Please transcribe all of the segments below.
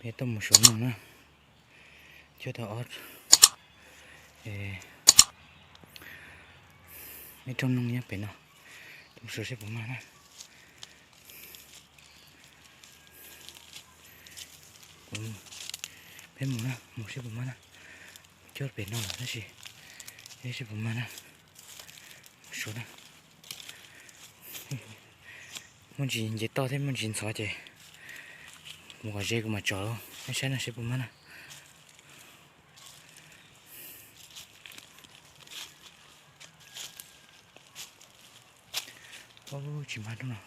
Peb tuaj mus suav noog na, cuab tau ob, ib rooj noog nyob pem no, tuaj mus suav seb puas mag na. Peb mus na, mus seb puas mag na. Cuab pem no lawm tab sis seb puas mag na. Mus suav na. Muaj ntsis nce toj thiab muaj ntsis ntxhov ces mus kom ze kuv mam tsom nej saib no seb puas mag na. Tsis mag rooj no.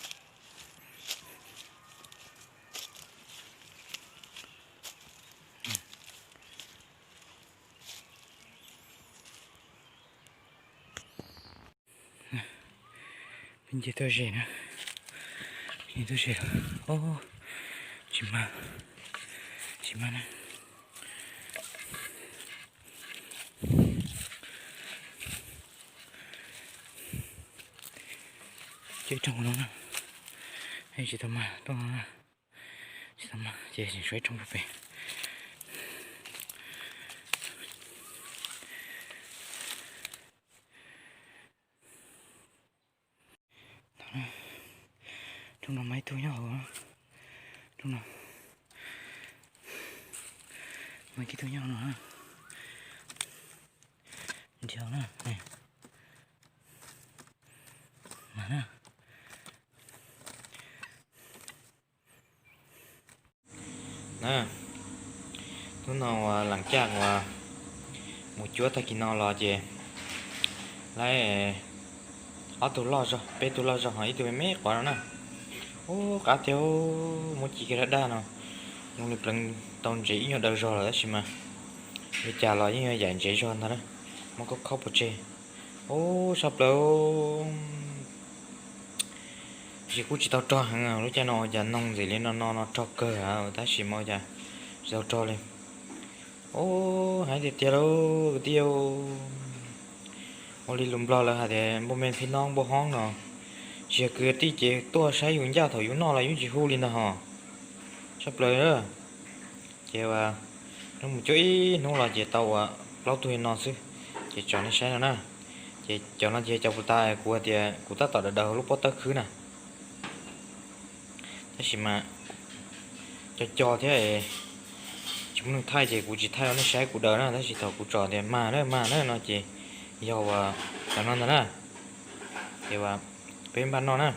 Peb nce tuaj ze na, nce tuaj ze, tsis mag, tsis mag na. Cuab ib rooj no na, tsis tau mag rooj no na, tsis tau mag ces tseem suav ib rooj pem. Rooj no mas ib tug nyob hauv, rooj no mas ib tug nyob hauv no, nrhiav na, mag na. Na, hnub no uas lam caj uas mus cuab tag kis no los ces lawv ob tug loj zog, peb tug loj zog ho ib tug me me qhuav no na. Ub, qab tiag, muab ci kiag dab dab no, zoo li pleev tau ntsev ib nyuag daw zog lawm tab sis mas li cas los yeej yuav yaim ntsev zog ntag na, muab khob khob pov tseg. Ub, sab plaws. Tab sis kuj tsis tau rog heev, lub caij no ua cas noog ntxim li no no no rog kawg tab sis mas ua cas tsis tau rog li. Ub, heev tiag tiag lauj kwv tij. Ua li lus Nplog lawv hais tias npauj me phib nob npauj hoob no, tsis yog kwv tij ces tuaj saib yus ncaj thaum yus noj los yeej tsis hu li ntag hos. Sab plaws. Ces ua, hnub mus cuab ib hnub los ces tau ua plaub tug li no xwb, ces tsom nej saib no na. Ces cov no ces cov puas tas kuv hais tias kuv tab tom daws daws hauv lub pob tawb khwb na. Tab sis mas co co thiab tsis muaj neeg thaij ces kuv tsis thaij rau nej saib kuv daws na, tab sis thaum kuv tsom tias mag na mag na no ces yog ua cov no ntag na. Ces ua, peb npaj noj na.